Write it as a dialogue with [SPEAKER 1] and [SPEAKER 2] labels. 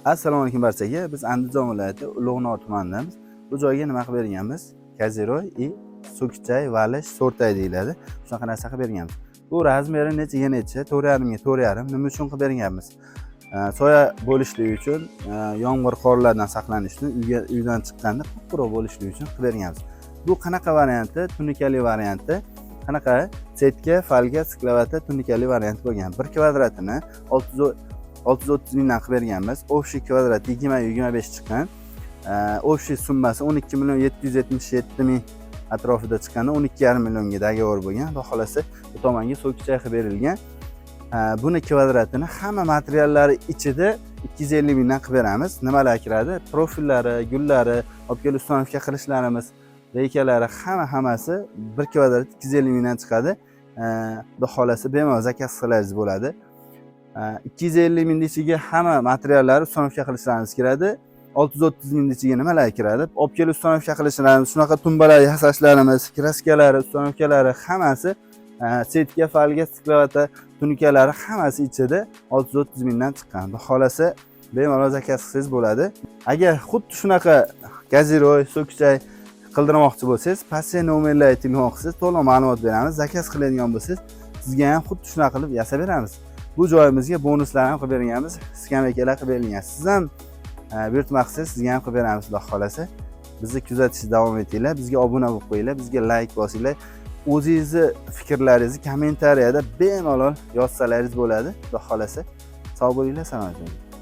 [SPEAKER 1] Assalomu alaykum barchaga. Biz Andijon viloyati Ulug'nor tumanidamiz. Bu joyga nima qilib berganmiz? Козырёк и so'kichay, valish, so'rtay deyiladi. Shunaqa narsa qilib berganmiz. Bu размер i nechaga necha? 4,5 ga 4,5. Nima uchun qilib berganmiz? Soya bo'lishligi uchun, yomg'ir qorlardan saqlanish uchun, uydan chiqqanda quruq bo'lishligi uchun qilib berganmiz. Bu qanaqa varianti? Tunikali varianti. Qanaqa? Сетка, фольга, стекловата, tunikali variant bo'lgan. Bir kvadratini 630 mingdan qilib berganmiz. Общий kvadrat 20 25 chiqqan. Общий summasi 12 million 777 ming atrofida chiqqanda 12,5 millionga договор bo'lgan. Xudo xohlasa, bu tomonga so'kichay qilib berilgan. Buni kvadratini hamma materiallari ichida 250 mingdan qilib beramiz. Nimalar kiradi? Profillari, gullari, olib kelib установка qilishlarimiz, reykalari, hammasi bir kvadrat 250 mingdan chiqadi. Xudo xohlasa, bemalol заказ qilsangiz bo'ladi. 250 mingni ichiga hamma materiallar, установка qilishlarimiz kiradi. 630 mingni ichiga nimalar kiradi? Olib kelib установка qilishlarimiz, shunaqa tumbalar yasashlarimiz, краска lari, установка lari hammasi, сетка, фольга, стекловата, tunikalari hammasi ichida 630 mingdan chiqqan. Xudo xohlasa, bemalol заказ qilsangiz bo'ladi. Agar xuddi shunaqa козырёк, so'kchay qildirmoqchi bo'lsangiz, pastki nomerlarga telefon qilsangiz, to'liq ma'lumot beramiz. Заказ qiladigan bo'lsangiz, sizga ham xuddi shunaqa qilib yasab beramiz. Bu joyimizga bonuslar ham qilib berganmiz, skameykalar qilib berilgan. Siz ham buyurtma qilsangiz, sizga ham qilib beramiz, xudo xohlasa. Bizni kuzatishda davom etinglar, bizga obuna bo'lib qo'yinglar, bizga layk bosinglar. O'zingizni fikrlaringizni kommentariyada bemalol yozsalaringiz bo'ladi, xudo xohlasa. Sog' bo'linglar, salomat bo'ling.